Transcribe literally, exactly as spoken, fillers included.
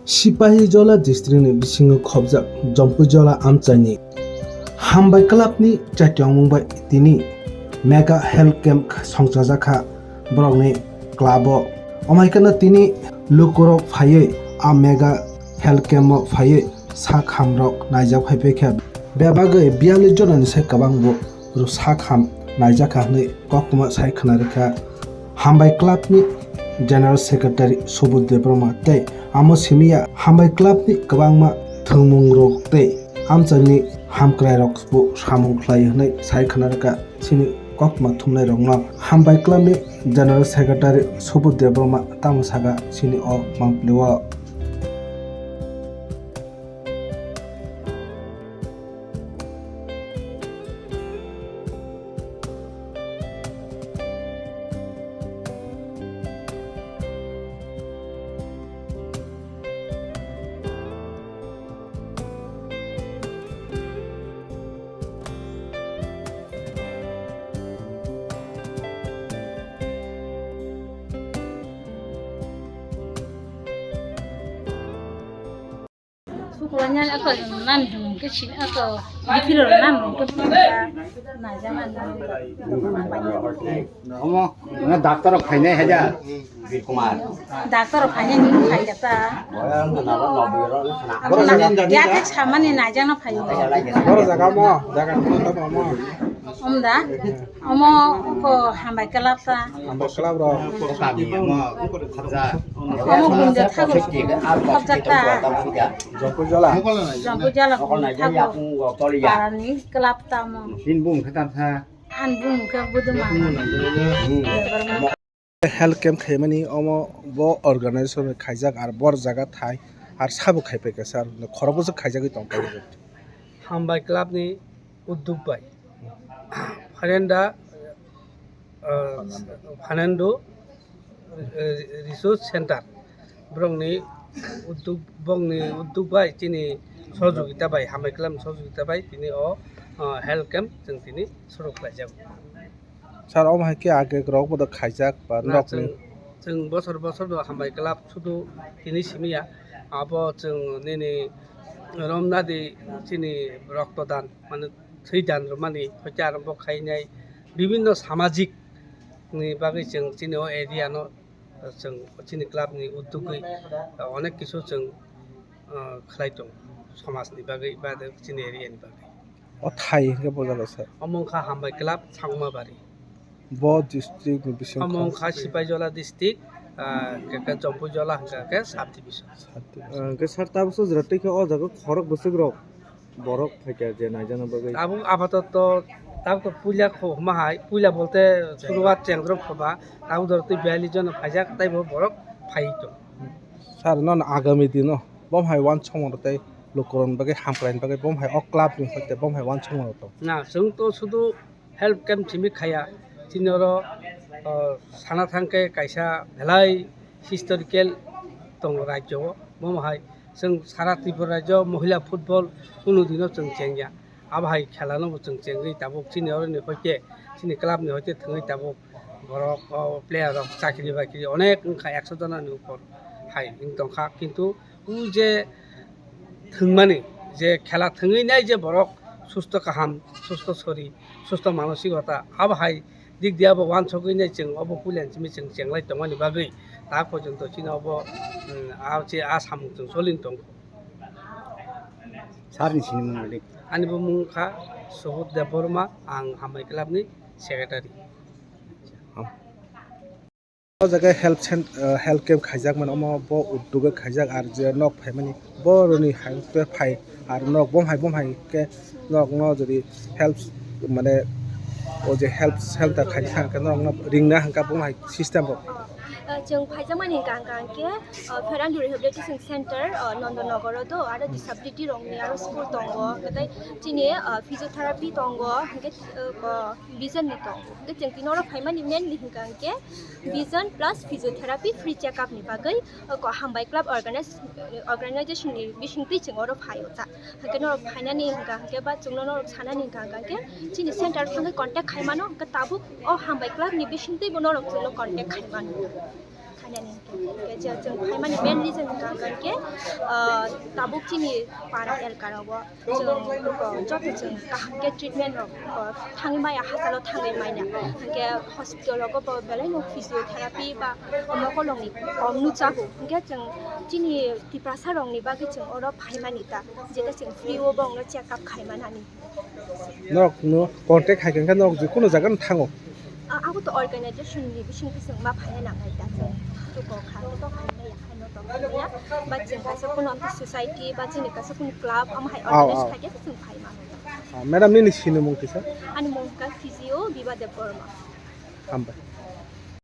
Sipahijola district ni bisingo khobjak Jompuijola amchaini Hambai Club ni chationgmung bai tini mega health camp songchajak kha borokni club o. Omaikano tini lukurok phaiwi a mega health camp o phaiwi sak hamrok naijak phaipaikha. Bebagwi biyalwi jonani se kwbangbo sak ham naijakha hwnwi koktwma sai khwna rwkha Hambai Club ni General Secretary Subodh Debbarma tei amo simi ya Hambai Club ni kwbangma thwngmungrok tei amchaini hamkrairokbo samung khlai hwnwi sai khwna rwkha chini koktwma thumnairokno. Hambai Club ni General Secretary Subodh Debbarma tamo saka chini o mangpili o. Sukulanya ako nan hwnke si ako bithiro nan hwnke naijana. Omo, omo doctor rok phainai haja, Bir Kumar. Doctor rok phainai ni khai kata. Abo na, ya thek samani naijana phai. Boro jaga mo, jaga ni tamo mo. Omda, omo ko Hambai Club ta. Hambai Club rok. Omo bumde thago. Khobjak ta. Jompuijola. Jompuijola bumde thago. Parani club ta omo. Bini bumung khe tamo sa. Ani bumung khe Buduma. Hmm. Health camp khaimani omo bo organization bai khaijak, ar bor jaga thai, ar sabo khaipai kha sir, khorokbo se khaijagwi tongkha. Hambai Club ni udduk bai Phanenda, ah, Phanendo, eh, Resource Center borokni udduk, borokni udduk bai chini sohojogita bai, Hambai Club ni sohojogita bai tini o, ah, health camp chwng tini suru khlaijago. Sir, omo hai khe age rok bo khaijak ba na nokni? Chwng, chwng bosor bosor do Hambai Club sudu tini simi ya. Abo chwng nini romnadi chini rokto dan, mane thwi dan rwmani hoite aro bo khainai bibinno samajik ni bagwi chwng chini o area no chwng chini club ni uddugwi onek kisu chwng, ah, khlai tongo somaj ni bagwi ba chini area ni bagwi. O thai hwnkhe bo jaga sir? Omo wngkha Hambai Club, Changmabari. Bo district ni bisingo omo wngkha Sipaijola district, ah, hwnkhe khe Jompuijola hwnkha khe sub division. Sub division. Ah, hwnkhe sir, tabuk sojra twi khe o jaga khorok bwswk rok borok phaikha je naijana bagwi? Tabuk apatoto, tabuk to puila kho hwnma hai, puila bolte suruat chengrok khoba, tabuk doro twi biyalli jona phaijak, taibo borok phai tong. Sir, non agami dino bom hai uansukmung rok tei lukurokni bagwi hamkraini bagwi bom hai o club ni hoite bom hai uansukmung rok tong? Na, chwng to sudu health camp simi khaya, chini oro, o, sana thangkhe kaisa belai historical tongo rajyo o, bomo hai chwng sara Tripura rajyo mohila football kunu dino chwng chengya, abo hai khela no bo chwng chengwi tabuk chini oro ni hoite chini club ni hoite thwngwi tabuk borok o player rok chakri bakri onek wngkha, ekso jona ni upor hai wng tongkha, kintu o je thwngmani, je khela thwngwi nai je borok susto kaham, susto sori, susto manosikota, abo hai dik dia bo uansugwi nai chwng obo puila simi chwng chenglai tongmani bagwi ta porjonto chini obo, um, a, che, a samung chwng solin tongo. Sir ni sini mung mali? Ani bo mung kha Subodh Debbarma, ang Hambai Club ni secretary. O jaga health cent-, ah, health camp khaijak mano, omo bo udduk khaijak, ar je nok phaimani boroni hai khe phai, ar nok bom hai bom hai khe nok no jodi health mane o je health center khaijak khe nok no ringna hwnkha bom hai system rok. Ah, chwng phaijakmani hwnkha hwnkha khe, ah, Pherangdu Rehabilitation Center, ah, Nondonogoro do, aro disability rokni aro school tongo, hwnkhe tei chini, ah, physiotherapy tongo, hwnkhe, ah, ko-, vision ni tongo. Hwnkhe chwng tini oro phaimani mainly hwnkha hwnkhe vision plus physiotherapy free check up ni bagwi, o ko Hambai Club organize, organization ni bisingtwi chwng oro phaio ta. Hwnkhe norok phainani hwnkha hwnkhe ba chwngno norok sanani hwnkha hwnkha hwnkhe chini center thangwi contact khai mano, hwnkhe tabuk o Hambai Club ni bisingtwi bo norok chwngno contact khai mano. Ani ani hwnkhe, hwnkhe je chwng phaimani main reason hwnkha hwnkhe, ah, tabuk chini para elka rogo chwng, ah, joto chwng kaham khe treatment rok, ah, thangwi maya, hachalo thangwi manya. Hwnkhe hospital rogo bo belai no physiotherapy ba omo kolongni kom nukjago. Hwnkhe chwng chini Tiprasa rokni bagwi chwng oro phaimani ta, jeta chwng free o bongno check up khaimanani. Norok no contact hai khe norok je kono jaga no thango. A-, abo to organization ni bising bising ma phaiya nangnai ta chwng. To ko kha, to kha ya, kha no to kha ya. Ba chwng kaisa kono amtwi society, ba chini kaisa kono club, am hai Aw, organize aw. Khai khe chwng phai mano. Ah, madam, nini sinimung kisa? Ani mung kha physio Biba Debbarma. Hambai.